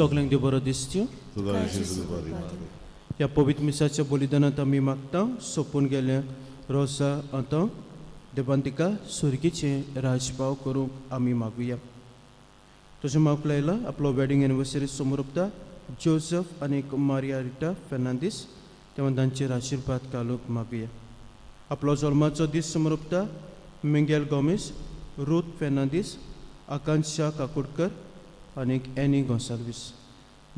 सगल्यांक देव बरो दिसच्यो. ह्या पवित्र मिसाच्या बलिदानांत आमी मागता सोंपून गेल्या रोसा आतां देवान तिका सुर्गीचें राजपाव करूंक आमी मागुया. तशें मागूंक लायला आपलो वेडींग एनिवर्सरी समोर जोजफ आनी मारिया रिटा फेर्नांदीस तेव्हा तांचेर आशिर्वाद घालूंक मागुया. आपलो जल्माचो दीस समोर मिंगेल गोमेस, रूथ फेर्नांदीस, आकांक्षा काकोडकर आनी एनी गोंसाल्वीस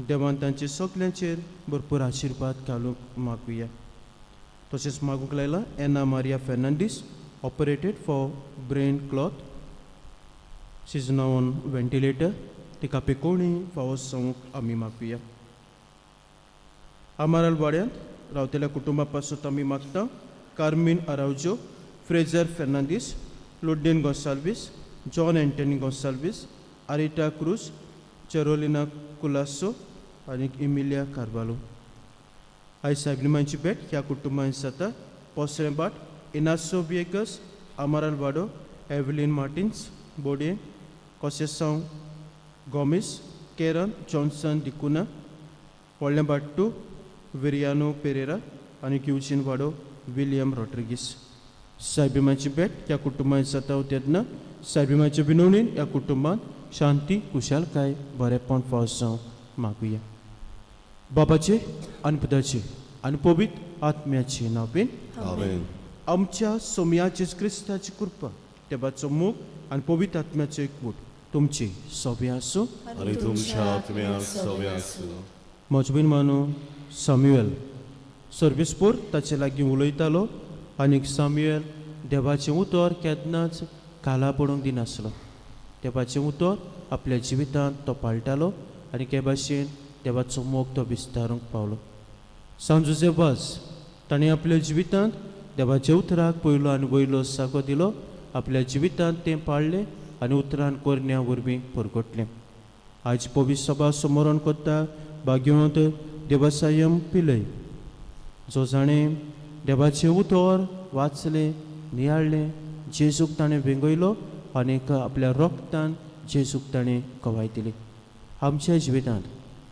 देवान तांचे सगल्यांचेर भरपूर आशिर्वाद घालूंक मागुया. तशेंच मागूंक लायला Anna Maria Fernandes operated for brain clot, she's now on ventilator. तिका पेकोवणी फावो सांगूंक आमी मागुया. आमाराल वाड्यांत रावतल्या कुटुंबा पासून आमी मागता कार्मीन आरावजो, फ्रेजर फेर्नांदीस, लुड्डीन गोंसाल्वीस, जॉन एंटनी गोंसाल्वीस, आरिटा क्रूज, चेरोलिना कुलासो आनी इमिलिया कार्वालो. आयज सायबिणीमांयची भेट ह्या कुटुंबांत जाता. पोसरें बाट इनासो विएगस, आमाराल वाडो, एवलीन मार्टिन्स बोडये, कोसेसांव गोमीस, केरन जॉन्सन डिकुना, व्हडलें बाट्टू विरियानो पेरेरा आनी क्युजीन वाडो विलियम रॉड्रिगीस. सायबिमाची भेट ह्या कुटुंबांत जाता तेन्ना सायबिमाच्या विनवणीन ह्या कुटुंबांत शांती, खुशालकाय, बरेपण फावो जावं मागुया. बाबाचे आनी पुताचे आनी पवित्र आत्म्याचे नांवेन. आमेन. आमच्या सोमया जेजू क्रिस्ताची कृपा, देवाचो मोग आनी पवित्र आत्म्याचो एकवट तुमची सोबे आसूं. आनी तुमच्या आत्म्याक सोबे आसूं. म्हजो भयण साम्युएल सर्वीसपूर ताचे लागीं उलयतालो आनी साम्युएल देवाचें उतर केन्नाच काला पडूंक दिनासलो. देवाचें उतर आपल्या जिवितांत तो पाळटालो आनी हे भाशेन देवाचो मोग तो विस्तारूंक पावलो. सांत जोजेफ वाज ताणें आपल्या जिवितांत देवाच्या उतराक पयलो आनी वयलो सागो दिलो. आपल्या जिवितांत तें पाळ्ळें आनी उतरान करण्या वरवीं परगटलें. आयज पवित्र सभा समरण करता भाग्यवंत देवसायम पिलय, जो जाणें देवाचें उतर वाचलें, नियाळ्ळें, जेजूक ताणें वेंगयलो आनी आपल्या रोगतान जेजूक ताणें गवाय दिली. आमच्या जिवितांत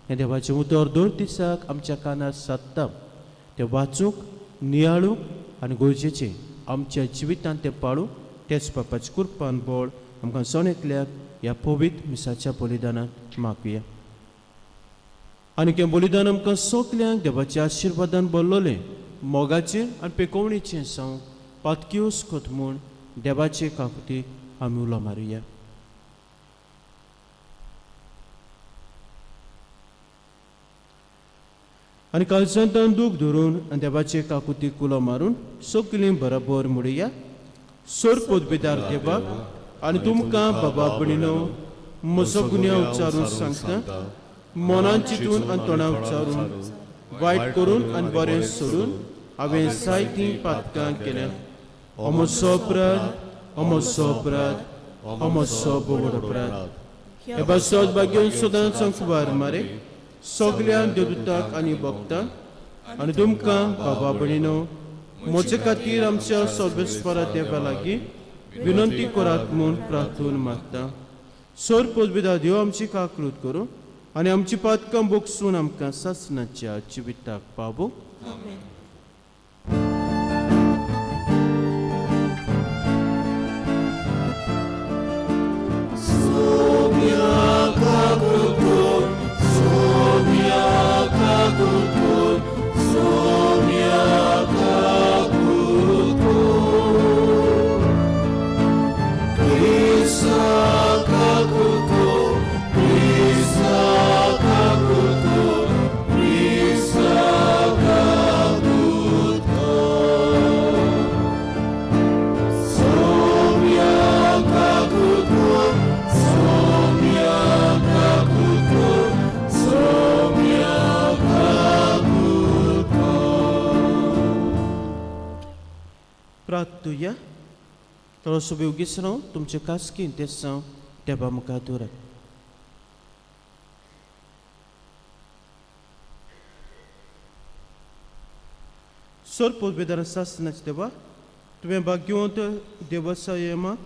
हें देवाचें उतर दर दिसाक आमच्या कानार सादता. तें वाचूंक, नियाळूंक आनी गरजेचें आमच्या जिवितांत तें पाळूंक तेच बापाचे कुरपान बळ आमकां जण एकल्याक ह्या पवित्र मिसाच्या बलिदानांत मागुया. आनी हें बलिदान आमकां सगल्यांक देवाच्या आशिर्वादान भरलोलें, मोगाचें आनी पेकोवणेचें जावं पातकियोस कोत म्हूण देवाचे काकुतीक आमी उलो मारुया. आनी काळजांत दूख धरून आनी देवाचे काकुतीक उलो मारून सगलीं बराबर म्हणुया. सोर पदवेदार देवा आनी तुमकां बाबा भयणीनो म्हजो गुन्यांव उच्चारून सांगता. मनान चिंतून आनी तोंडा उच्चारून, वायट करून आनी बरें सोडून हांवें जायतीं पातकां केल्यात. हो म्हजो अपराध, हो म्हजो अपराध, हो म्हजो व्हड अपराध. हे पासत भाग्यवंत सदांच अंकुवार मारे, सगल्या देवदूताक आनी भक्तांक आनी तुमकां बाबा भयणीनो म्हजे खातीर आमच्या सर्वेस्परा देवा लागीं विनंती करात म्हूण प्रार्थून मागता. सोर पोजबेदा देव आमची काकृत करूं आनी आमची पातकां बोगसून आमकां सासणाच्या जिविताक पावूं. आमेन. प्रार्थुया. थोडोसो बेगीच राव तुमचे खासगी इंतेसांव देवा मुखार दवरात. सर पोजबेदार सासनाच देवा, तुवें भाग्यवंत देवसायमाक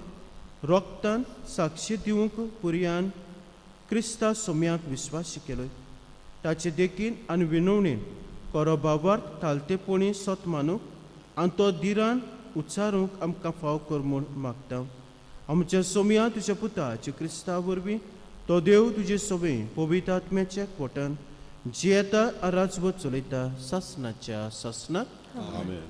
रोगतान साक्षी दिवंक पुरयान क्रिस्ता सोम्याक विस्वास केलो. ताचे देखीन आनी विनवणीन कोरो बाबार तालतेपणी सत मानूंक आनी तो धिरान उच्चारूंक आमकां फाव कर म्हूण मागता. आमच्या सोम्या तुज्या पुताच्या क्रिस्ता वरवीं तो देव तुजे सोबे पवित्र आत्म्याच्या कोटान जियेता आनी राजवत चलयता सासणाच्या सासणाक. आमेन.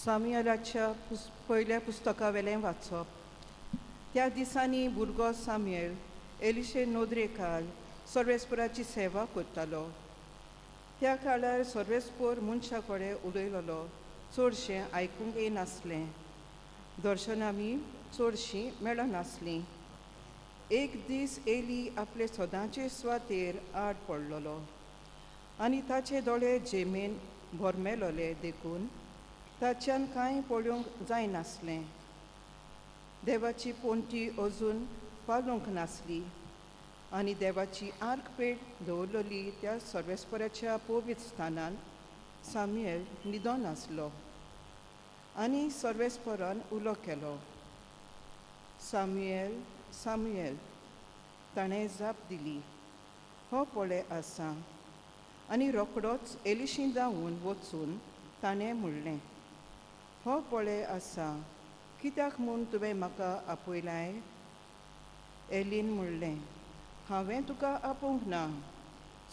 सामुएलाच्या पयल्या पुस्तकावेलें वाचप. त्या दिसांनी भुरगो सामुएल एलिशे नोदरेखाल सर्वेस्पराची सेवा करतालो. त्या काळार सर्वेस्पोर मनशा कडेन उलयलेलो चडशें आयकूंक येनासलें, दर्शनां बी चडशीं मेळनासलीं. एक दीस एली आपले सदांचे सुवातेर आड पडलेलो आनी ताचे दोळे जेमेन भरमेलोले देखून ताच्यान कांय पळोवंक जायनासलें. देवाची पोंटी अजून पालोवंक नासली आनी देवाची आर्क पेट दवरलेली त्या सर्वेस्पराच्या पवित्र स्थानान सामुएल न्हिदोन आसलो आनी सर्वेस्परान उलो केलो, सामुएल, सामुएल. ताणें जाप दिली, हो पळय आसा. आनी रोखडोच एलिशी धांवून वचून ताणें म्हणलें, हो पळय आसा, कित्याक म्हूण तुवें म्हाका आपयलाय? एलीन म्हणलें, हांवें तुका आपोवंक ना,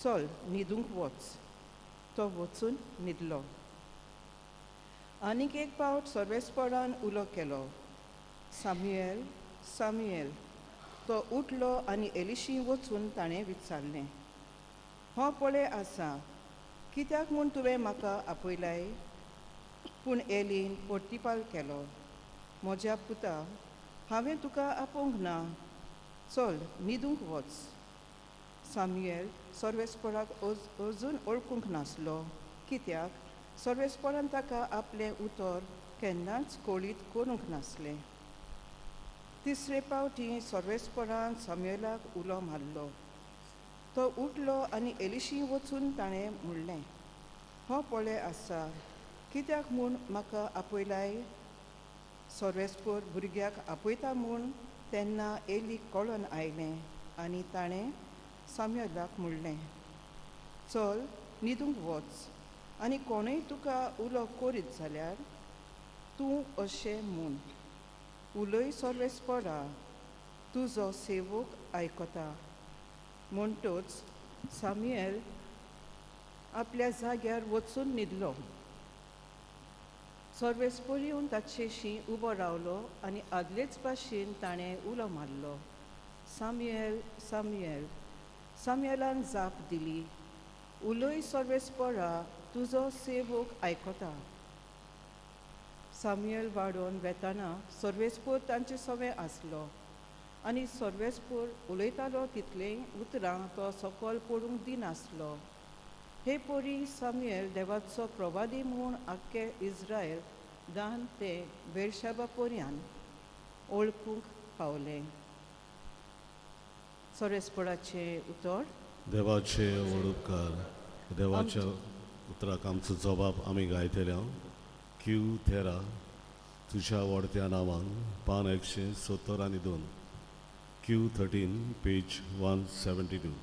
चल न्हिदूंक वच. तो वचून न्हिदलो. आनीक एक पावट सर्वेस्परान उलो केलो, सामुएल, सामुएल. तो उठलो आनी एलिशी वचून ताणें विचारलें, हो पळय आसा, कित्याक म्हूण तुवें म्हाका आपयलाय? पूण एलीन पोर्तिपाल केलो, म्हज्या पुता, हांवें तुका आपोवंक ना, चल न्हिदूंक वच. सामुएल सर्वेस्पराक अजून वळखूंक नासलो, कित्याक सर्वेस्परान ताका आपलें उतर केन्नाच कळीत करूंक नासलें. तिसरे पावटी सर्वेस्परान सामुएलाक उलो मारलो. तो उठलो आनी एलिशी वचून ताणें म्हणलें, हो पळय आसा, कित्याक म्हूण म्हाका आपयलाय? सर्वेस्पोर भुरग्याक आपयता म्हूण तेन्ना एलीक कळोन आयलें आनी ताणें सामुएलाक म्हणलें, चल न्हिदूंक वच आनी कोणूय तुका उलो करीत जाल्यार तूं अशें म्हूण, उलय सर्वेस्परा, तुजो सेवक आयकता. म्हणटच सामुएल आपल्या जाग्यार वचून न्हिदलो. सर्वेस्पोर येवन ताचेशी उबो रावलो आनी आदलेच भाशेन ताणें उलो मारलो, सामुएल, सामुएल. सामुएलान जाप दिली, उलय सर्वेस्परा, तुजो सेवक आयकता. सामुएल वाडोवन वेताना सर्वेस्पोर तांचे सवें आसलो आनी सर्वेस्पोर उलयतालो तितलीं उतरां तो सकल पडूंक दिनासलो. हे परी सामुएल देवाचो प्रवादी म्हूण आख्खे इस्रायल दान ते बेरशाबा पर्यान वळखूंक पावले. सोरेसपणाचें उतर. देवाचे व्हड उपकार. देवाच्या उतराक आमचो जबाब आमी गायतले. क्यू 13, तुज्या व्हडत्या नांवान, पान 172, Q 13, page 172.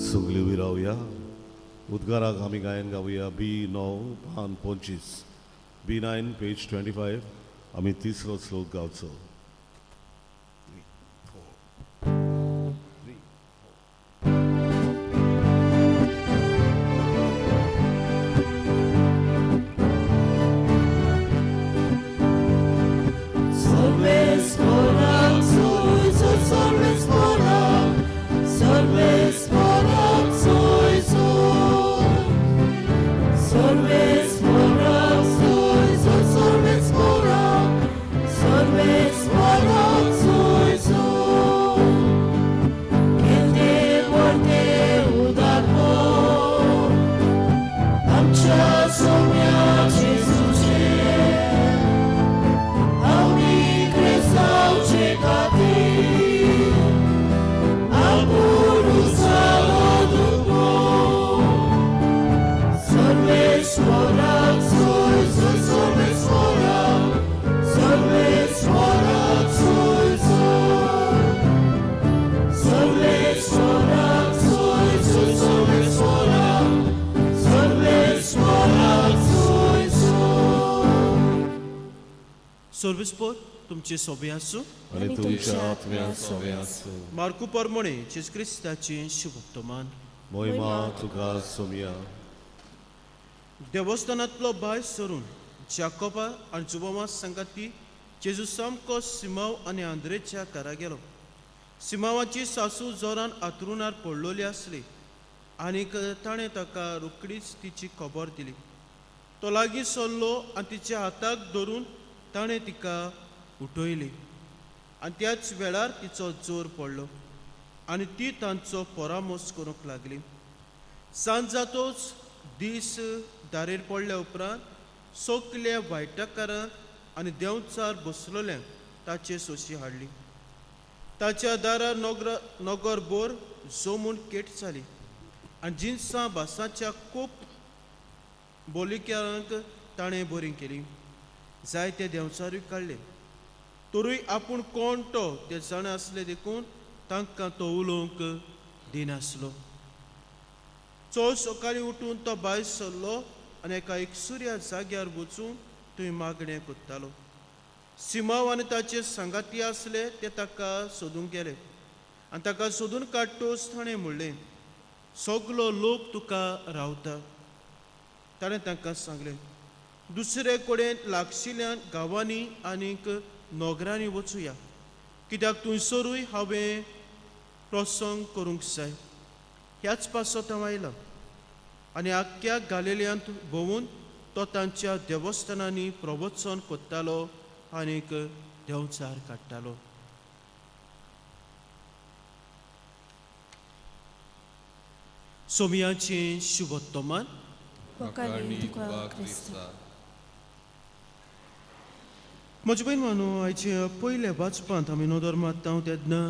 सगळी उबी रावया. उद्गाराक आमी गायन गावया बी 9, पान 25, बी 9, पेज 25. आमी तिसरो श्लोक गावचो. सर्विसपोर तुमचे सोबे आसूं आनी तुमच्या आत्म्या सोबे आसूं. मार्कू परमणे जेजू क्रिस्ताचें शुभवर्तमान. मोहिमा तुका सोमया. देवस्थानांतलो भायर सरून जाकोबा आनी जुबावा सांगाती जेजू सामको सिमाव आनी आंद्रेच्या घरा गेलो. सिमावाची सासू जोरान आतरुणार पडलोली आसली आनीक ताणें ताका रोकडीच तिची खबर दिली. तो लागीं सरलो आनी तिच्या हाताक धरून ताणें तिका उठयली आनी त्याच वेळार तिचो जोर पडलो आनी ती तांचो परामर्श करूंक लागली. सांज जातोच दीस दारेर पडल्या उपरांत सगल्या वायटकारांक आनी देंवचार बसलोल्यांक ताचे सोशी हाडली. ताच्या दारार नगर बोर जमून केट जाली आनी जिनसां भासांच्या खूब बोलिक्यांक ताणें बरीं केलीं, जायते देंवचारूय काडले. तरूय आपूण कोण तो ते जाणा आसले देखून तांकां तो उलोवंक दिनासलो. चड सकाळीं उठून तो भायर सरलो आनी एका एकसुऱ्या जाग्यार वचून थंय मागणें करतालो. सिमांव आनी ताचे सांगाती आसले ते ताका सोदूंक गेले आनी ताका सोदून काडटूच ताणें म्हणलें, सगलो लोक तुका रावता. ताणें तांकां सांगलें, दुसरे कडेन लागशिल्ल्यान गांवांनी आनीक नगरांनी वचुया, कित्याक थंयसरूय हांवें प्रसंग करूंक जाय. ह्याच पासत हांव आयलां. आनी आख्ख्या गालेल्यांत भोंवून तो तांच्या देवस्थानांनी प्रवचन करतालो आनीक देंवचार काडटालो. सोमयाचें शुभोत्तमान. वखाणी तुका क्रिस्ता. म्हजे भयण न्हू, आयचे पयल्या वाचपांत आमी नदर मारता तेन्ना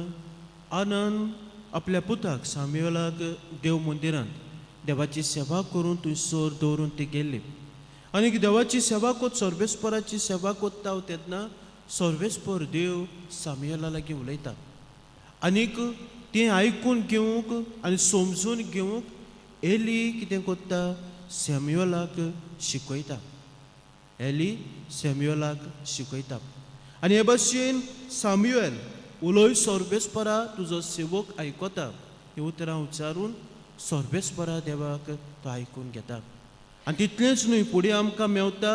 आनंद आपल्या पुताक साम्युएलाक देव मंदिरांत देवाची सेवा करून थंयसर दवरून ती गेल्ली. आनी देवाची सेवा कोत सर्वेस्पराची सेवा कोत्ता तेन्ना सर्वेस्पर देव साम्युएला लागीं उलयता आनीक तें आयकून घेवंक आनी समजून घेवंक एली कितें कोत्ता, सॅम्युअलाक शिकयता. एली सॅम्युअलाक शिकयता आनी हे भाशेन साम्युएल उलय सर्वेस्परा तुजो सेवक आयकता हीं उतरां उच्चारून सर्वेस्परा देवाक तो आयकून घेता. आनी तितलेंच न्हय, फुडें आमकां मेवता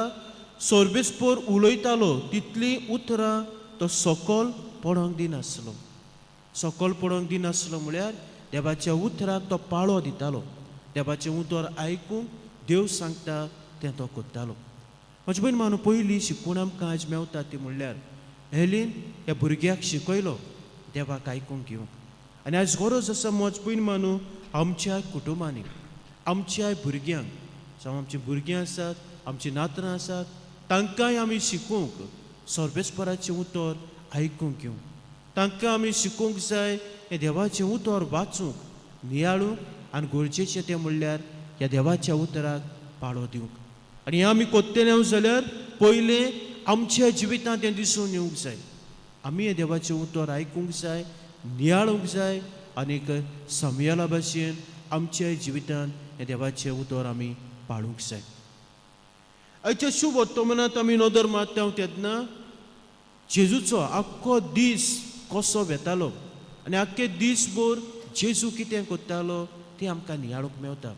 सर्वेस्पर उलयतालो तितलीं उतरां तो सकल पडोंक दिनासलो. सकल पडोंक दिनासलो म्हळ्यार देवाच्या उतराक तो पाळो दितालो. देवाचें उतर आयकूंक देव सांगता तें तो करतालो. म्हजे भयण मानू, पयली शिकवण आमकां आयज मेवता ती म्हणल्यार एलीन ह्या भुरग्याक शिकयलो देवाक आयकूंक घेवंक. आनी आयज गरज आसा म्हज भयण मानू, आमच्या कुटुंबांनी आमच्या भुरग्यांक, जावं आमचीं भुरगीं आसात, आमचीं नातरां आसात, तांकांय आमी शिकोवंक सर्वेस्पराचें उतर आयकूंक घेवंक, तांकां आमी शिकोवंक जाय हें देवाचें उतर वाचूंक, नियाळूंक आनी गरजेचें तें म्हणल्यार ह्या देवाच्या उतराक पाळो दिवंक. आनी हें आमी कोत्तले जाल्यार पयलें आमच्या जिवितांत तें दिसून येवंक जाय. आमी हें देवाचें उतर आयकूंक जाय, नियाळूंक जाय आनीक सामुएला भाशेन आमच्या जिवितांत हें देवाचें उतर आमी पाळूंक जाय. आयच्या शुभ वर्तमानांत आमी नदर मारता तेन्ना जेजूचो आख्खो दीस कसो वेतालो आनी आख्खे दीसभर जेजू कितें करतालो तें आमकां नियाळूंक मेवता.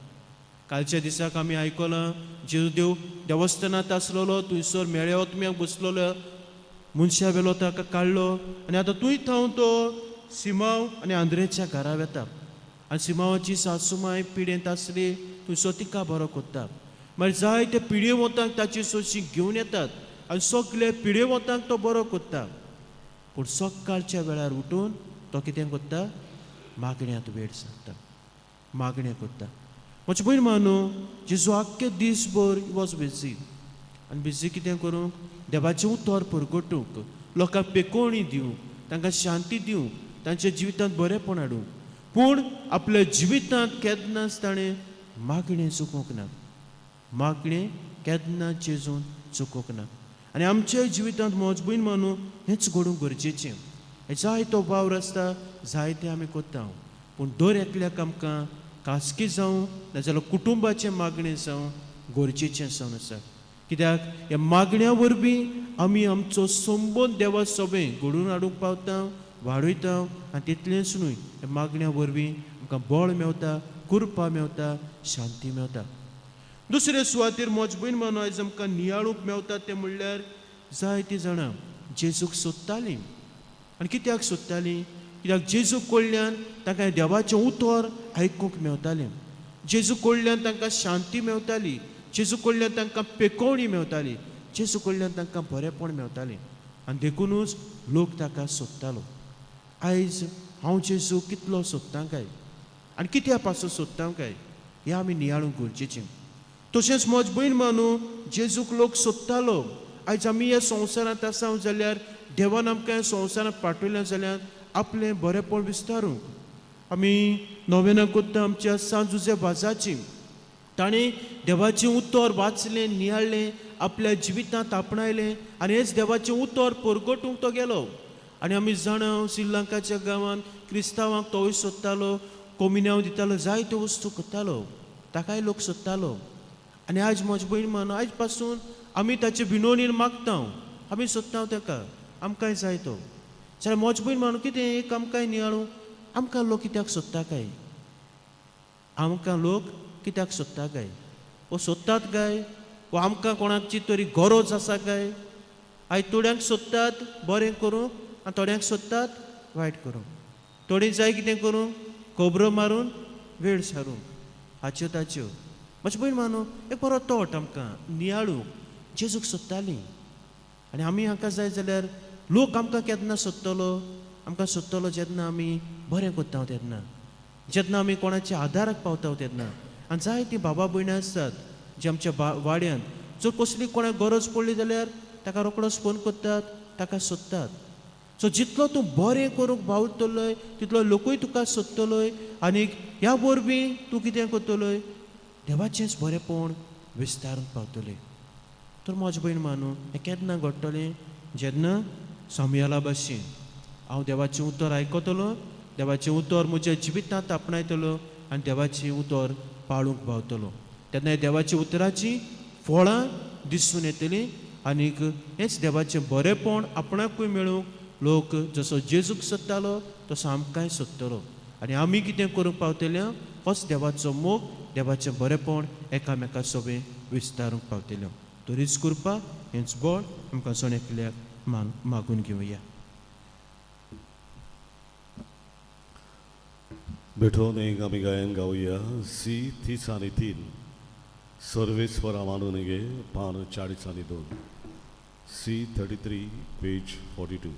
कालच्या दिसाक आमी आयकलां जेजू देव देवस्थानांत आसलेलो, थंयसर मेळ्या ओतम्याक बसलेलो मनशा वेलो ताका काडलो आनी आतां थंय थावन तो सिमांव आनी आंद्रेच्या घरा वेता आनी सिमांवाची सासूमाय पिडेंत आसली, थंयसर तिका बरो करता. मागीर जायते पिडेवंतांक ताची सोशी घेवन येतात आनी सगळे पिडेवंतांक तो बरो करता. पूण सकाळच्या वेळार उठून तो कितें करता, मागण्यांत वेळ सारता, मागणें करता. म्हजे भयण मानू, जेजू आख्खे दीसभर वॉज बिजी आनी बिजी कितें करूंक, देवाचें उतर परगटूंक, लोकांक पेकोवणी दिवंक, तांकां शांती दिवंक, तांच्या जिवितांत बरेंपण हाडूंक. पूण आपल्या जिवितांत केन्नाच ताणें मागणें चुकोवंक ना, मागणें केन्ना जेजून चुकोवंक ना. आनी आमच्या जिवितांत म्हज भयण मानू हेंच घडूंक गरजेचें. हें जायतो वावर आसता, जायतें आमी करता, पूण दर एकल्याक आमकां खासगी जावं नाजाल्यार कुटुंबाचें मागणें जावं गरजेचें जावन आसा. कित्याक ह्या मागण्या वरवीं आमी आमचो संबंद देवा सोबें घडोवन हाडूंक पावता, वाडयता. आनी तितलेंच न्हय, ह्या मागण्या वरवीं आमकां बळ मेवता, कृपा मेवता, शांती मेवता. दुसरे सुवातेर म्हज भयण मानू आयज आमकां नियाळूंक मेवता तें म्हणल्यार जायतीं जाणां जेजूक सोदतालीं. आनी कित्याक सोदतालीं, कित्याक जेजू कडल्यान तांकां देवाचें उतर आयकूंक मेवतालें, जेजू कडल्यान तांकां शांती मेवताली, जेजू कडल्यान तांकां पेकोवणी मेवताली, जेजू कडल्यान तांकां बरेंपण मेवतालें. आनी देखुनूच लोक ताका सोदतालो. आयज हांव जेजू कितलो सोदता काय आनी कित्या पासून सोदता काय हें आमी नियाळूंक गरजेचें. तशेंच म्हज भयण मानू, जेजूक लोक सोदतालो. आयज आमी ह्या संवसारांत आसा जाल्यार देवान आमकां ह्या संवसारांत पाठयलें जाल्यार आपलें बरेंपण विस्तारूंक. आमी नोवेनां करता आमच्या सांत जुझे वाजाची, ताणें देवाचें उतर वाचलें, नियाळ्ळें, आपल्या जिवितांत आपणायलें आनी हेच देवाचें उतर परगटूंक तो गेलो. आनी आमी जाणा श्रीलंकाच्या गांवांत क्रिस्तांवांक तोवूय सोदतालो, कोमिन्यांव दितालो, जायत्यो वस्तू करतालो, ताकाय लोक सोदतालो. आनी आयज म्हजे भयण मान आयज पासून आमी ताचे विनवणीन मागता, आमी सोदता ताका, आमकांय जाय तो. जाल्यार म्हजे भयण मान कितें एक आमकांय नियाळू, आमकां लोक कित्याक सोदता काय, आमकां लोक कित्याक सोदता काय, वो सोदतात काय, वो आमकां कोणाची तरी गरज आसा काय. आयज थोड्यांक सोदतात बरें करूंक आनी थोड्यांक सोदतात वायट करूंक. थोडीं जाय कितें करूंक, खबरो मारून वेळ सारूंक, हाच्यो ताच्यो. म्हजे भयण मानू एक बरो तोट आमकां नियाळूंक जेजूक सोदतालीं. आनी आमी हांकां जाय जाल्यार लोक आमकां केन्ना सोदतलो, आमकां सोदतलो जेन्ना आमी बरें करता तेन्ना, जेन्ना आमी कोणाच्या आदाराक पावता तेन्ना. आनी जायतीं बाबा भयणां आसात जे आमच्या वाड्यांत जर कसली कोणाक गरज पडली जाल्यार ताका रोकडोच फोन करतात, ताका सोदतात. सो जितलो तूं बरें करूंक पावतलोय तितलो लोकूय तुका सोदतलोय आनी ह्या वरवीं तूं कितें करतलोय, देवाचेंच बरेंपण विस्तारूंक पावतलें. तर म्हजे भयण मानू हें केन्ना घडटलें, जेन्ना सामुयेला भाशेन हांव देवाचें उतर आयकतलो, देवाचें उतर म्हज्या जिवितांत आपणायतलो आनी देवाचें उतर पाळूंक पावतलो, तेन्ना देवाच्या उतराचीं फळां दिसून येतलीं आनीक हेंच देवाचें बरेंपण आपणाकूय मेळूंक लोक जसो जेजूक सोदतालो तसो आमकांय सोदतलो. आनी आमी कितें करूंक पावतले, होच देवाचो मोग, देवाचें बरेंपण एकामेका सोबें विस्तारूंक पावतले. तरीच कृपा हेंच बळ आमकां जण एकल्याक मागून घेवया. भेटोवन एक आमी गायन गावया सी 33 सर्वेस्वरा मानून गे पान 42 सी 33 पेज 42.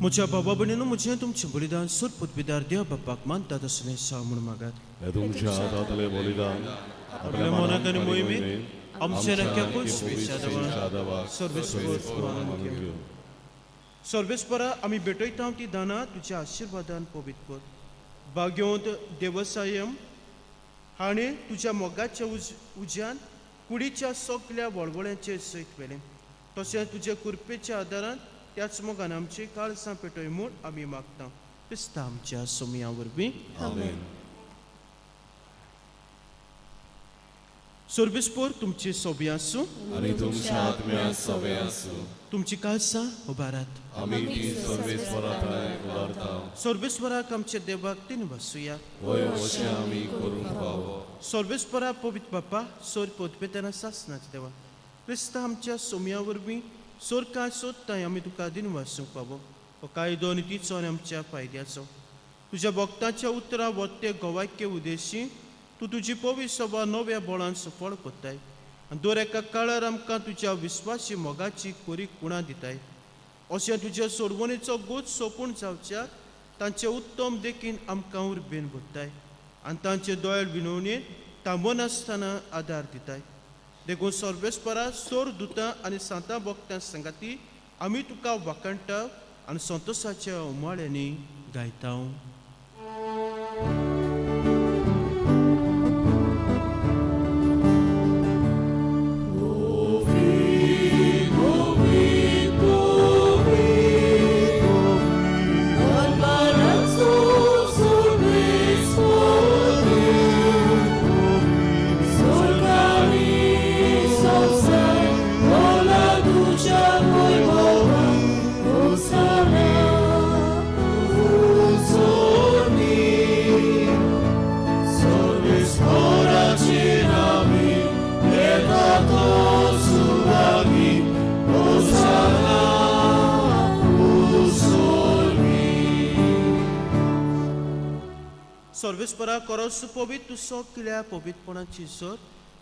म्हज्या बाबा भयणीनो, म्हजें तुमचें बलिदान सुरपुतबिदार देव बापाक मानतात असलें साव म्हूण मागात. हे तुमच्या हातांतलें बलिदान आपल्या मनाक आनी मोहिमेक आमच्या नक्याकूय स्पेशा सर्वेस्पर मानून घेवं. सर्वेस्परा आमी भेटयता ती दानां तुज्या आशिर्वादान पवित्र कर. भाग्यवंत देवसायम हाणें तुज्या मोगाच्या उज्यान कुडीच्या सगल्या वळवळ्यांचेर सयत व्हेलें, तशें तुज्या कृपेच्या आदारान त्याच मोगान आमची काळसां पेटय म्हूण आमी मागता. क्रिस्ता आमच्या सोमया वरवीं. आमेन. सर्वेस्पर तुमची सोबी आसूं आनी तुमच्या आत्म्या सोबे आसूं. तुमची काळसां उबारात. आमी ती सर्वेस्परा थंय उबारता. सर्वेस्पराक आमच्या देवाक तीन वसुया. वय अशें आमी करूंक फावो. सर्वेस्परा पवित्र बापा सोर पोतपेतना सासनाच देवा क्रिस्ता आमच्या सोमया वरवीं सोरकां सोदताय आमी तुका दिन वासूंक फावो. हो कायदो आनी तिचो आनी आमच्या फायद्याचो तुज्या भक्ताच्या उतरां वत्ते गोवाक्य उदेशी तूं तुजी पवित्र सभा नव्या बळान सफळ करताय आनी दर एका काळार आमकां तुज्या विस्वासी मोगाची कोरी कुणां दिताय. अशें तुज्या सोडवणेचो गोत सोंपून जावच्याक तांचे उत्तम देखीन आमकां उर्बेन भरताय आनी तांचे दोळे विनवणेन थांबनासतना आदार दिताय. देखून सर्वेस्परा सोर दुतां आनी सांतां भक्तां सांगाती आमी तुका वाखाणटा आनी संतोसाच्या उमाळ्यांनी गायता. सर्वेस्परा करस पवित्र तूं सगल्या पवित्रपणाची सर,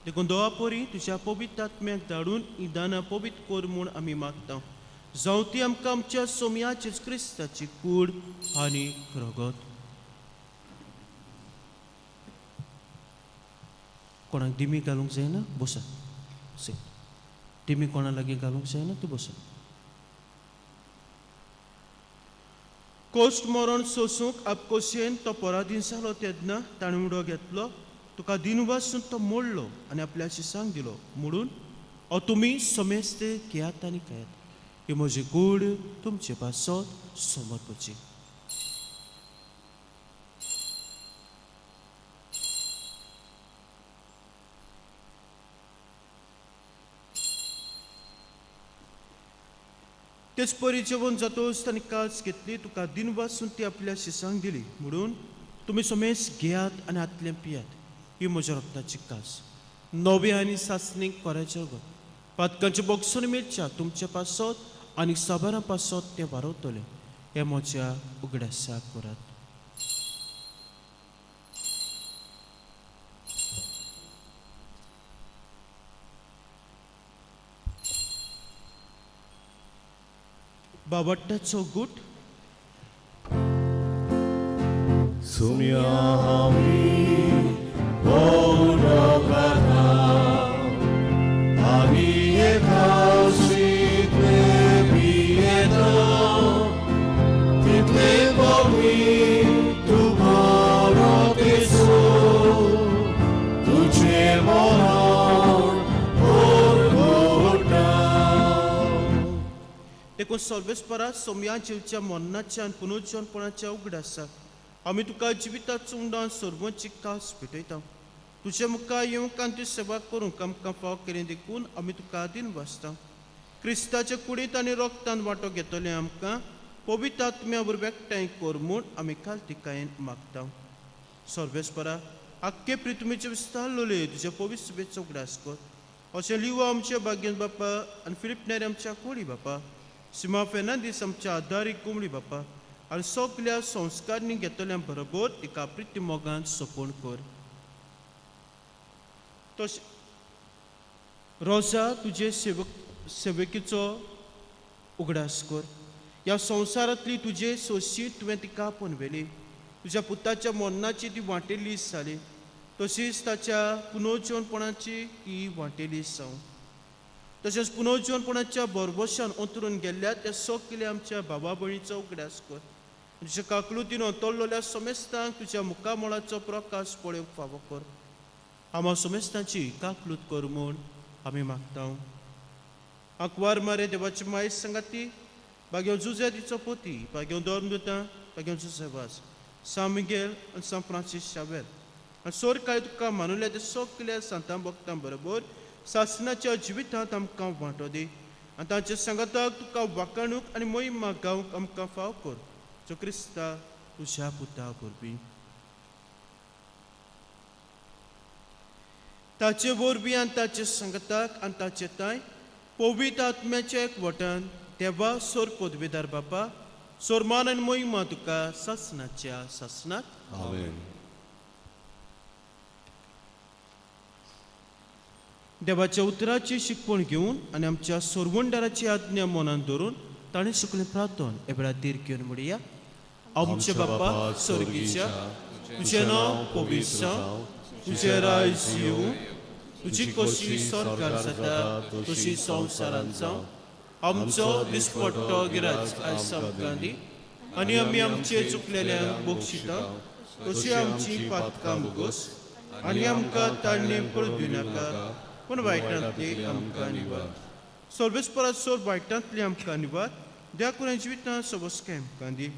देखून देवा परी तुज्या पवित्र आत्म्याक धाडून ही दानां पवित्र कर म्हूण आमी मागता. जावं ती आमकां आमच्या सोमया जेजू क्रिस्ताची कूड आनी रगत. कोणाक दिमी घालूंक जायना, बसा से दिमी कोणा लागीं घालूंक जायना, तूं बसा. कोश्ट मरण सोसूंक आपकोशेन तो पराधीन जालो तेन्ना ताणें उडो घेतलो, तुका दिनवासून तो मोडलो आनी आपल्या शिसांक दिलो म्हणून ओ तुमी समेस्त घेयात आनी खायात, ही म्हजी कूड तुमचे पासत समर्पची. तेच परी जेवण जातोच ताणें कास घेतली, तुका दिनवासून ती आपल्या शिसांक दिली म्हणून तुमी समेस घेयात आनी हातलें पियात, ही म्हज्या रक्ताची कास नवे आनी सासणीक कोराचें रगत पातकांचे बोगसून मिरच्या तुमचे पासत आनी साबारां पासत तें वारवतलें, हें म्हज्या उगडासाक करात. बाबट्टाचो गुट. सुम्या आमी उदकाता आनी एकाशितले पियेता तितले पवित्र तूं बरो दिसो तुजें मरण उरगुटा. देखून सर्वेस्परा सोमया जिवच्या मरणाच्या आनी पुनर्जनपणाच्या उगडासाक आमी तुका जिविताचो उंडान सर्वांची कास भेटयता. तुजे मुखार येवंक आनी तुजी सेवा करूंक आमकां फाव केली देखून आमी तुका दिन वाचता. क्रिस्ताच्या कुडींत आनी रोगतान वांटो घेतले आमकां पवित्र आत्म्या वरवीं एकठांय कर म्हूण आमी खालतिकायेन मागता. सर्वेस्परा आख्खे प्रितुमेचे विस्तारलोले तुज्या पवित्र सभेचो उगडास कर. अशें लिवा आमच्या भाग्यन बापा आनी फिलीप नेरी आमच्या कोळी बापा, सिमा फेर्नांदीस आमच्या आदारीक कुमडी बापा आनी सगल्या संस्कारणी घेतल्या बरोबर तिका प्रिती मोगान सोंपोवन कर. तशें रोजा तुजे सेवकीचो उगडास कर. ह्या संवसारांतली तुजे सोशी तुवें तिका आपोवन व्हेली, तुज्या पुताच्या मरणाची ती वांटेली जाली, तशीच ताच्या पुनर्जीवनपणाची ती वांटेली जावं. तशेंच पुनर्जीवनपणाच्या भरवशान अंतरून गेल्ल्या त्या सगल्या आमच्या भावा भयणीचो उगडास कर. तुज्या काकलुतीन अंतरलेल्या समेस्तांक तुज्या मुखामळाचो प्रकाश पळोवंक फावो कर. आमा समेस्तांची काकलूत कर म्हूण आमी मागता. आंकवार मारे देवाची माय सांगाती बागेव जुजे तिचो पोती, बागेव धर्मदुतां, बागेव जुजे वास, सान मिगेल आनी सान फ्रांसीस शावेर आनी सोर काय तुका मानुल्या त्या सगल्या सांतां भक्तां बरोबर सासणाच्या जिवितांत आमकां वांटो दी आनी तांच्या सांगाताक तुका वाखाणूक आनी मोहिमा गावंक आमकां फाव कर, जो क्रिस्ता तुज्या पुता वरवीं. ताचे वरवीं आनी ताचे सांगाताक आनी ताचे तांय पवित्र आत्म्याच्या एकवटान देवा सोर पदवेदार बापा सोरमान आनी मोहिमा तुका सासणाच्या सासणाक. आमेन. देवाच्या उतराची शिकवण घेवन आनी आमच्या सोरवंडाराची आज्ञा मनान धरून ताणें शिकलें प्रार्थन हे वेळार धीर घेवन म्हणया. आमचे बापा स्वर्गीच्या, तुजें नांव पवित्र जावं, तुजें राज येवं, तुजी कशी सरकार जाता तशी संवसारांत जावं. आमचो दिसपट्टो गिराज आयज आमकां दी आनी आमी आमचे चुकलेल्यांक बक्षिता तशी आमची पातकां मुगोस आनी आमकां ताळणे पडून दिवनाका पूण वायटांतली आमकां निवार. सर्वेस्परात सोर वायटांतली आमकां निवार. द्या कुऱ्या जिवितां सबस्के आमकां दी.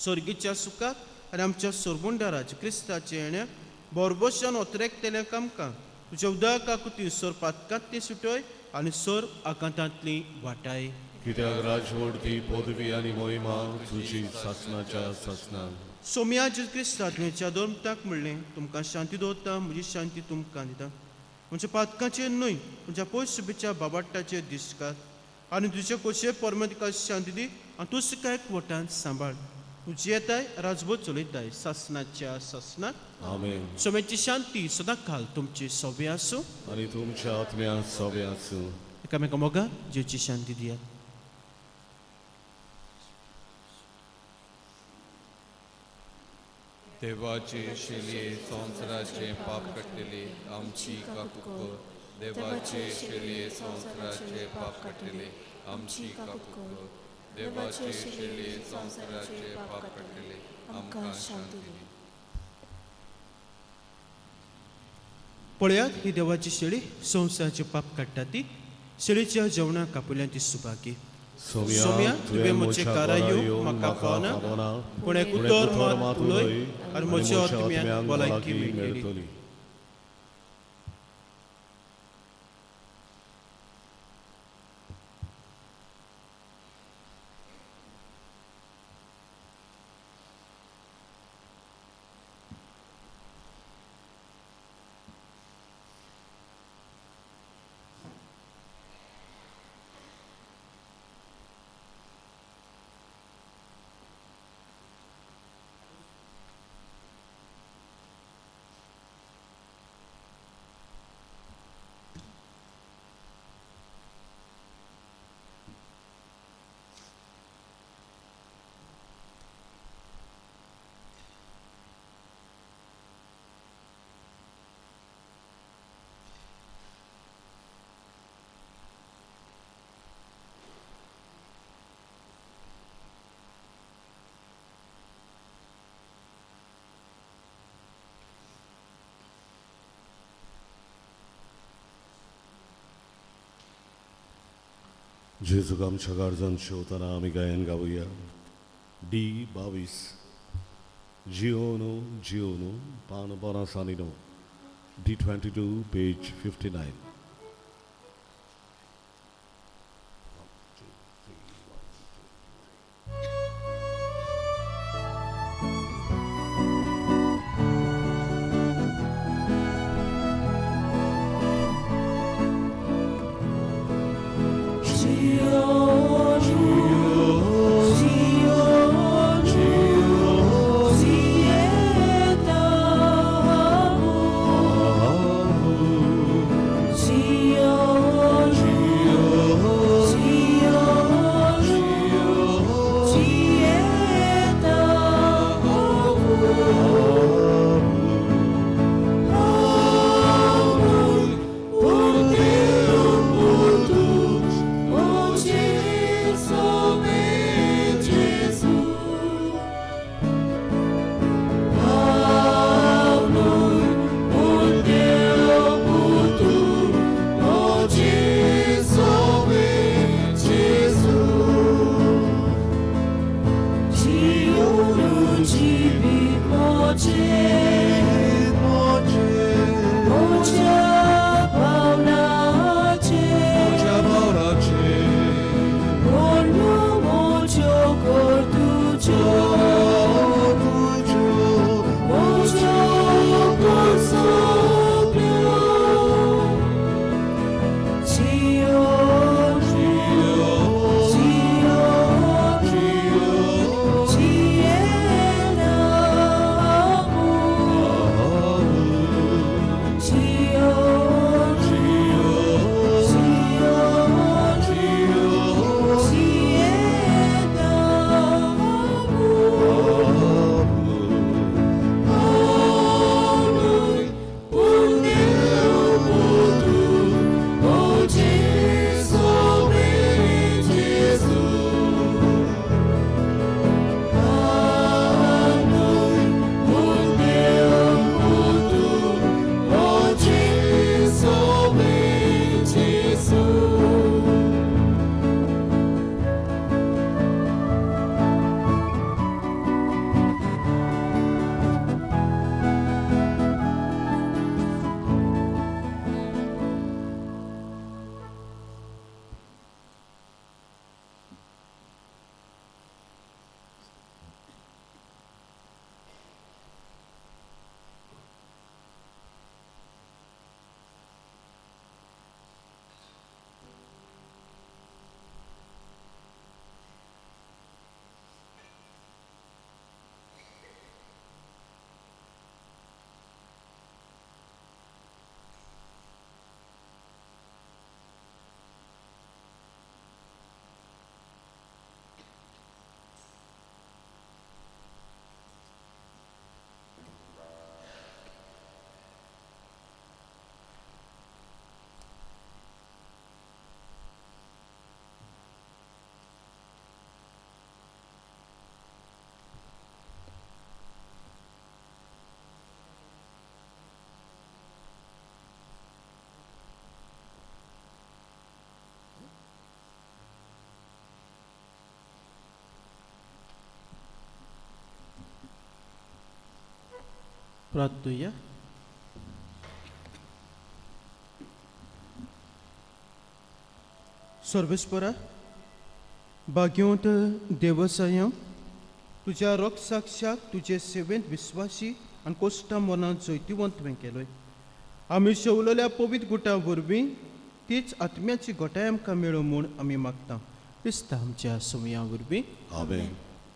स्वर्गीच्या सुखाक आनी आमच्या सोरबुंडाराच्या क्रिस्ताच्या येण्या बोरबोशान ओतरेकतेल्यांक आमकां तुज्या उदक आकृती सोर पातकांतली सुटय आनी सोर आकांतांतली वाटाय. कित्याक राजवडती पदवी आनी मोहिमा तुजी सासणाच्या सासणाक. सोम्या जेजू क्रिस्ता तुवें दोन म्हणलें तुमकां शांती दवरता म्हजी शांती तुमकां दिता. म्हज्या पातकाचेर न्हय म्हज्या पयस बाबाट्टाचेर दिसकार आनी तुजे कोशे परमतिका शांती दी आनी तूं काय वटान सांबाळ. तुजी येताय राजभर चलयताय सासणाच्या सासणाक. आमेन. सोम्याची शांती सदां काल तुमची सोबे आसूं आनी तुमच्या आत्म्या सोबे आसूं. एकामेका मोगा जेवची शांती दियात. देवाचे शेलये संवसाराचे पाप काडटले आमची काकूक कर. देवाचे शेलये संवसाराचे पाप काडटले आमची काकूक कर. देवाचे शेलये संवसाराचे पाप काडटले आमकां शांती दी. पळयात ही देवाची शेळी संवसाराचे पाप काडटा ती शेळीच्या जेवणाक कापयल्यान ती सुभागी. सोम्या तुवें म्हज्या कारा येवंक म्हाका फावना पूण एक पूण उतर मात उलय आनी म्हज्या आत्म्याक भलायकी मेळटली. जेजूक आमच्या गार्जान शेवतना आमी गायन गावया. डी 22 जियोनो जियोनो पान 59 9, डी 22 पेज 59. प्रार्थुया. सर्वेस्परा, भाग्यवंत देवसायम, तुज्या रोगसाक्षाक तुजे सेवेंत विस्वासी आनी कोश्टा मनांत जैतिवंत तुवें केलोय. आमी शेवलेल्या पवित्र गुटा वरवीं तीच आत्म्याची घटाय आमकां मेळूं म्हूण आमी मागता, क्रिस्ता आमच्या समया वरवीं. आमेन.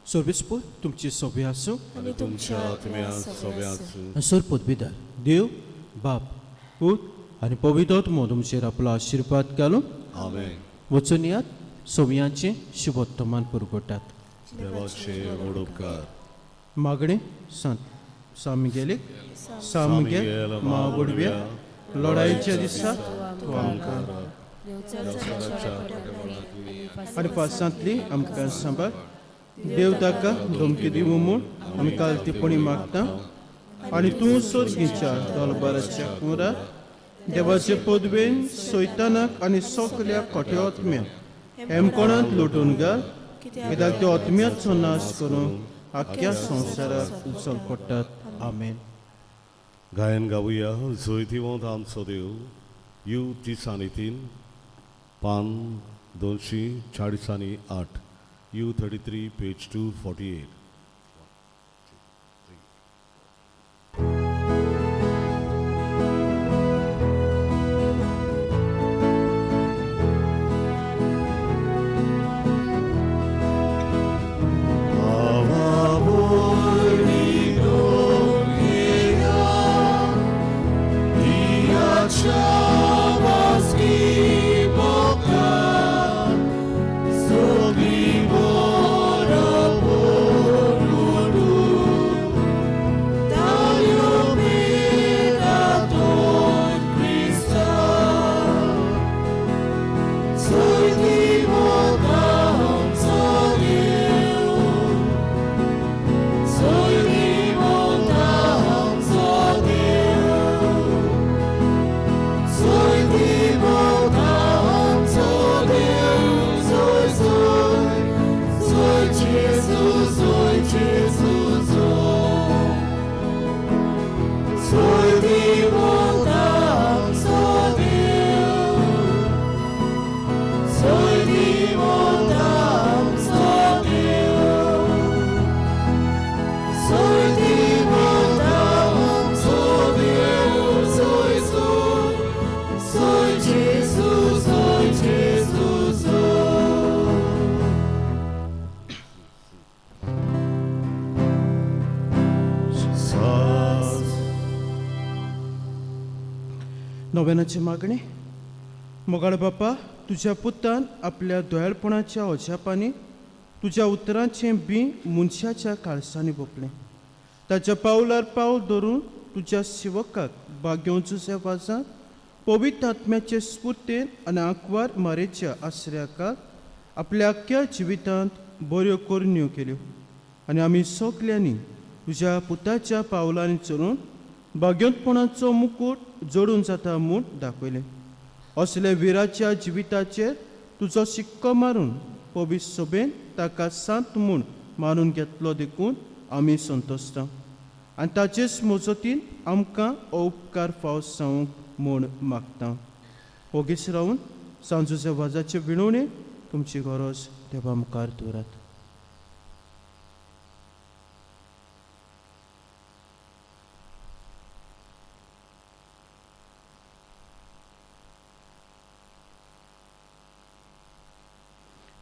सर्वेस्पर तुमची सोबी आसूं. आनी तुमच्या आत्म्या सोबे आसूं. सर पदवीदार देव बाप, पूत आनी पवित्र आत्मो तुमचेर आपलो आशिर्वाद घालूं. आमेन. वचून यात, सोमयाचें शुभोत्तमान पुरगोटात. देवाचे व्हड उपकार. मागणें. संत सामगेलीक, सामगेल मावडव्या, लढायेच्या दिसा तूं आमकां आनी पासांतली आमकां सांबाळ. देव ताका धमकी दिवं म्हूण आमी काल टिप्पणी मागता आनी तूं सोदगीच्या दलबाराच्या कुरा देवाचे पदवेन सैतानाक आनी सगल्या खोट्या आत्म्याक हेमकोणांत लोटून घाल, कित्याक त्यो आत्म्याचो नाश करून आख्ख्या संवसाराक उचल पडटात. आमेन. गायन गावया जैतिवंत आमचो देव, you 33, पान 248, U 33, page 248. नव्यानाची मागणी. मोगाळ बापा, तुज्या पुतान आपल्या दयाळपणाच्या अजापांनी तुज्या उतरांचें बीं मनशाच्या काळसांनी भोपलें. ताच्या पावलार पावल धरून तुज्या सेवकाक भाग्योंचो वाजान पवित्र आत्म्याचे स्फुर्तेन आनी आंकवार मारेच्या आसऱ्याकाक आपल्या आख्ख्या जिवितांत बऱ्यो करण्यो केल्यो आनी आमी सगल्यांनी तुज्या पुताच्या पावलांनी चलून भाग्योतपणाचो मुकूट जोडून जाता म्हूण दाखयलें. असल्या विराच्या जिविताचेर तुजो शिक्को मारून पवित्र सभेन ताका सांत म्हूण मानून घेतलो देखून आमी संतोशता आनी ताचेच मजतीन आमकां हो उपकार फावो जावंक म्हूण मागता. ओगीच रावन सांजूच्या वाजाचे विणवणे तुमची गरज देवा मुखार दवरात.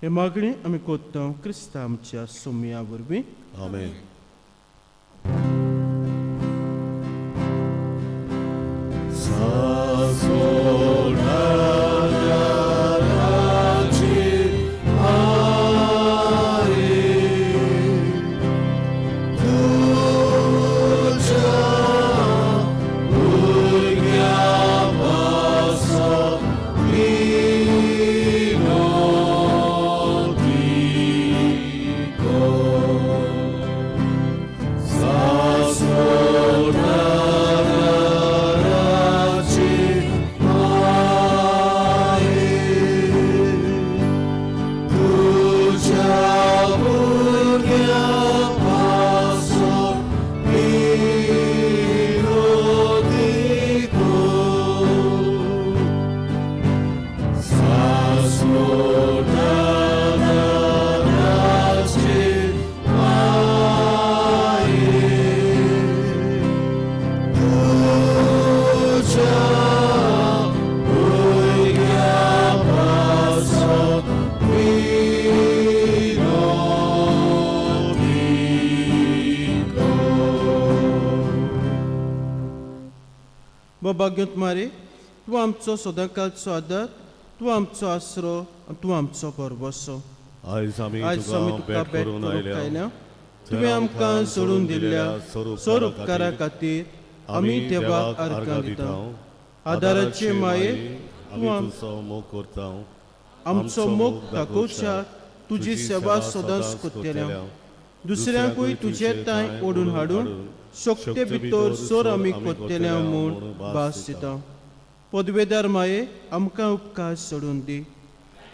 हे मागणी आमी कोत्ता क्रिस्ता आमच्या सोमया वरवीं. आमेन. भाग्यंत मारे, तूं आमचो सदांकालचो आदार, तूं आमचो आसरो आनी तूं आमचो भरवसो. आयज आमी आयज आमी तुका तुका भेट भेट करून करूंक आयल्या. आयल्या. तुवें आमकां सोडून दिल्ल्या स्वरुपकारा खातीर आमी देवाक आर्गां दिता. आदाराचे माये, आमी तूं तुजो मोग करता. आमचो मोग दाखोवच्या तुजी सेवा सदांच करतल्या. दुसऱ्यांकूय तुजे तांय ओडून हाडून शक्ते भितर सोर आमी करतल्या म्हूण भास दिता. पदवेदार माये, आमकां उपकार सोडून दी.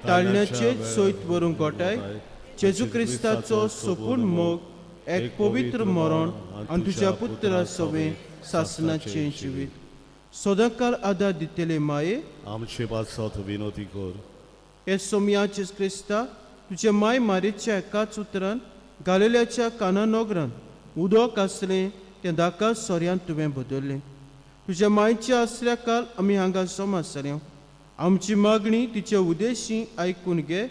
ताळण्याचे सोयत व्हरूंक गोठाय जेजू क्रिस्ताचो सोपून मोग, एक पवित्र मरण आनी तुज्या पुत्रा सवें सासनाचें जिवीत सदांकाल आदार दितले माये, आमचे पासत विनोती कर. हे सोमया जेजू क्रिस्ता, तुजे माय मारीच्या एकाच उतरान गालेल्याच्या काना नगरान उदक आसलें तें दाका सोऱ्यान तुवें बदल्लें. तुज्या मायच्या आसऱ्या काल आमी हांगा जमा जाले. आमची मागणी तिचे उदेशी आयकून घे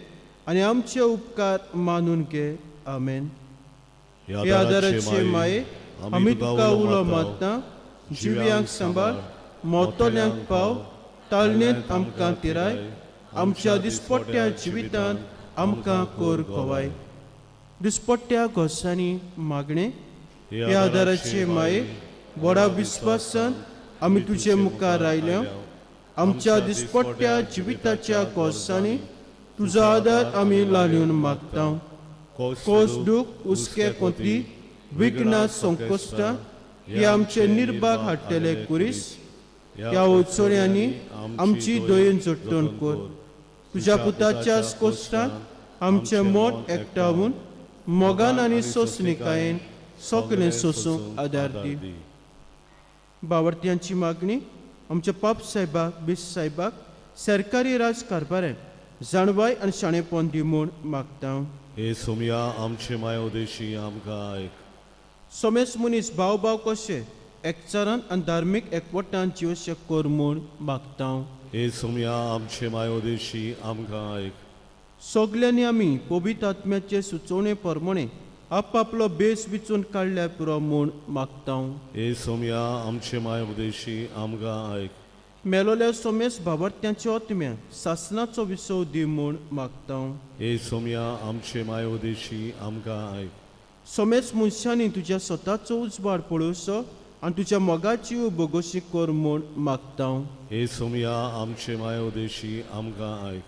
आनी आमचे उपकार मानून घे. आमेन. हे आदाराचे माये, आमी तुका उलो मारता. जिव्यांक सांबाळ, मोतल्यांक पाव, ताळणेंत आमकां तिराय, आमच्या दिसपट्ट्या जिवितांत आमकां कोर गवाय. दिसपट्ट्या घोसांनी मागणें. हे आदाराचे माये, व्हडा विस्वासान आमी तुजे मुखार आयल्या. आमच्या दिसपट्ट्या जिविताच्या घोसांनी तुजो आदार आमी लाल्यून मागता. कोस, दूख, हुस्के, कोती, विघ्नां, संकश्टां हे आमचे निर्भाग हाडटले कुरीस. ह्या ओचोळ्यांनी आमची दयेन जोडटण कर. तुज्या पुताच्या कोश्टांत आमचें मोट एकठावन मोगान आनी सोंसणिकायेन सगळें सोंसूंक आदार दी. बावडत्यांची मागणी. आमच्या पाप साहेबाक, बीस साहेबाक सरकारी राज कारभारांत जाणवाय आनी शाणेपण दी म्हूण मागता. हे सोमया, आमचे माय उदेशी आमकां आयक. सोमेस मनीस भाव भाव कशे एकचारान आनी धार्मीक एकवटान जिवशे कर म्हूण मागता. हे सोमया, आमचे माय उदेशी आमकां आयक. सगल्यांनी आमी पवित्र आत्म्याचे सुचोवणे प्रमाणे आपापलो बेस विचून काडल्यार पुरो म्हूण मागता. हे सोमया, आमचे माय उदेशी आमकां आयक. मेलोल्या सोमेस भावार्थ्यांच्या आत्म्या सासनाचो विसव दी म्हूण मागता. हे सोमया, आमचे माय उदेशी आमकां आयक. सोमेस मनशांनी तुज्या स्वताचो उजवाड पळोवचो आनी तुज्या मोगाची बोगोशी कर म्हूण मागता. हे सोमया, आमचे माय उदेशी आमकां आयक.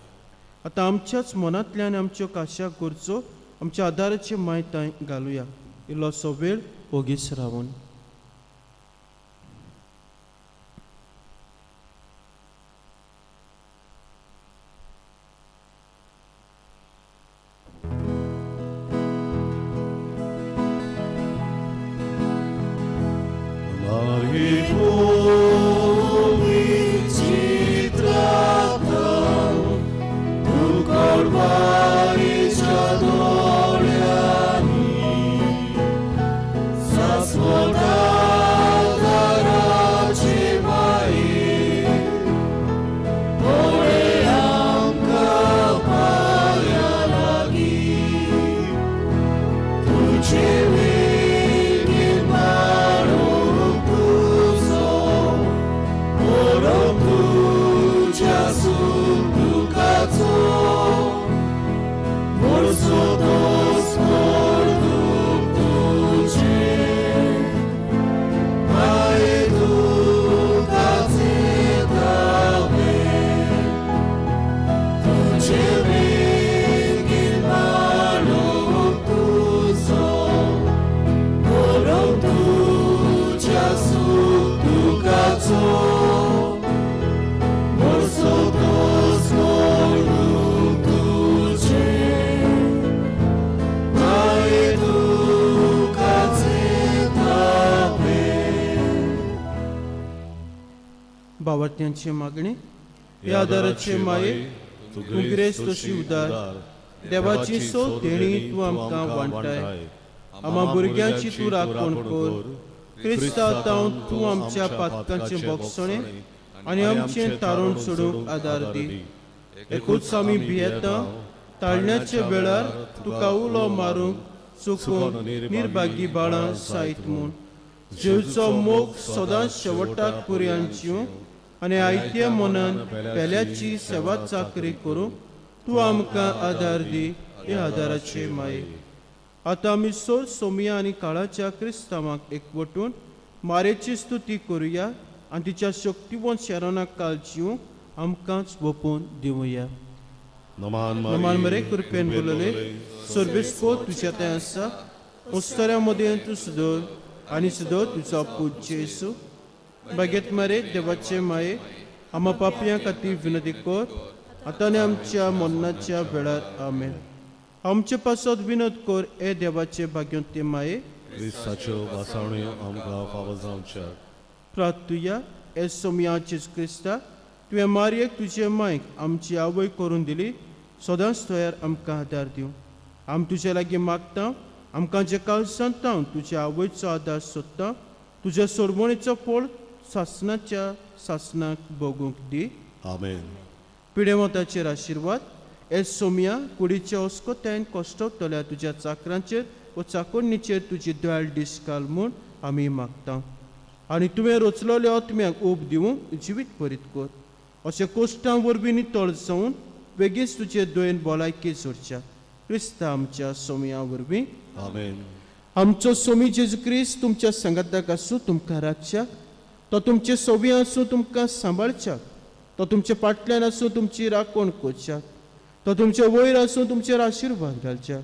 आतां आमच्याच मनांतल्यान आमच्यो काश्या करचो आमच्या आदाराचे मायताय घालुया. इल्लोसो वेळ ओगीच रावन. बावरत्यांची मागणी. ह्या आदाराचे माये, तूं गिरेस्त तशी उदार, देवाची सो देणी तूं आमकां वांटाय. आमा भुरग्यांची तूं राखण कर. क्रिस्ता तावन तूं आमच्या पातकांचें बोगसणें आनी आमचें तारण सोडूंक आदार दी. एकूच आमी भियेता, ताळण्याच्या वेळार तुका उलो मारूंक चुकून निर्भागी बाळां सायत म्हूण. जेवचो मोग सदांच शेवटाक पुरयान जिवंक आनी आयत्या मनान पेल्याची सेवा चाकरी करूंक तूं आमकां आदार दी हे आदाराचे माये. आतां आमी सोर सोमिया आनी काळाच्या क्रिस्तांवाक एकवटून मारेची स्तुती करुया आनी तिच्या शक्तिवंत शरणाक काल जिवंक आमकांच वपोवन दिवया. नमान नमान मरे कृपेन बोलले सर्वेस्पो तुज्या थंय आसा उस्तऱ्या मदें तूं सुदर आनी सुदर तुजो पूत जेसू. बागेत मरे देवाचे माये आमा पापयां खातीर विनंती कर आतां आनी आमच्या मरणाच्या वेळार. आमेन. आमचे पासत विनोद कर हे देवाचे भाग्योते माये. क्रिस्ताच्यो वासावण्यो आमकां फावो जावच्या. प्रार्थुया. हे सोमया जेजू क्रिस्ता, तुवें मारयेक तुजे मायक आमची आवय करून दिली, सदांच तयार आमकां आदार दिवं. आम तुजे लागीं मागता, आमकां जे काळजांत तावन तुज्या आवयचो आदार सोदता, तुज्या सोडवणेचो फळ सासणाच्या सासणाक भोगूंक दी. आमेन. पिडेवंताचेर आशिर्वाद. हे सोमया, कुडीच्या अस्कोत्यान कश्टवतल्या तुज्या चाकरांचेर व चाकोरणीचेर तुजी दयाळ दीस घाल म्हूण आमी मागता आनी तुवें रचलेल्या आत्म्याक ऊब दिवंक जिवीत भरीत कर. अशें कोश्टां वरवीं नितळ जावन बेगीच तुजे दयेन भलायकी जोडच्या क्रिस्ता आमच्या सोमया वरवीं. आमेन. आमचो सोमी जेजू क्रिस्त तुमच्या सांगाताक आसूं, तुमकां राखच्याक, तो तुमचे सोबी आसूं, तुमकां सांबाळच्याक, तो तुमचे फाटल्यान आसूं, तुमची राखण करच्याक, तो तुमचे वयर आसूं, तुमचेर आशिर्वाद घालच्याक.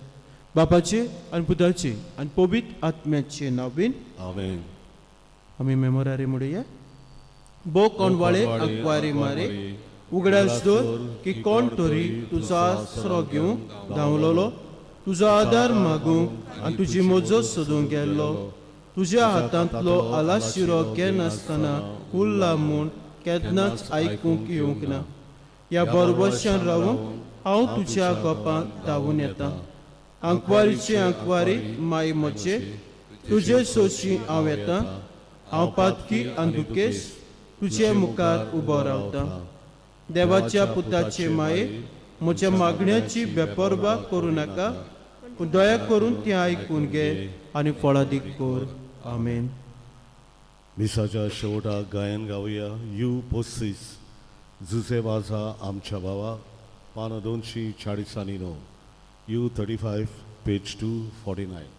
बापाचे आनी पुताचे आनी पवित्र आत्म्याचे नांवीन. आमेन. आमी मेमोरारी म्हणुया. बो कोणवाळे आंकवारी मारे, उगडास दवर की कोण तरी तुजो आसरो घेवंक धांवलोलो, तुजो आदार मागूंक आनी तुजी मजत सोदूंक गेल्लो, तुज्या हातांतलो आलाशिरो घेनासतना उरला म्हूण केन्नाच आयकूंक येवंक ना. ह्या बरबशान रावूंक हांव तुज्या गोपांत धांवून येता. आंकवारीचे आंकवारी माय म्हजे, तुजे सोशी हांव येता. हांव पातकी आनी दुखेस तुजे मुखार उबो रावता. देवाच्या पुताचे माये, म्हज्या मागण्याची बेपर्वा करूं नाका, पूण दया करून ती आयकून घे आनी फळादीक कर. आमेन. मिसाच्या शेवटाक गायन गावया. You 25 जुजे वाजा आमच्या भावा, पानां 249, U 35 page 249.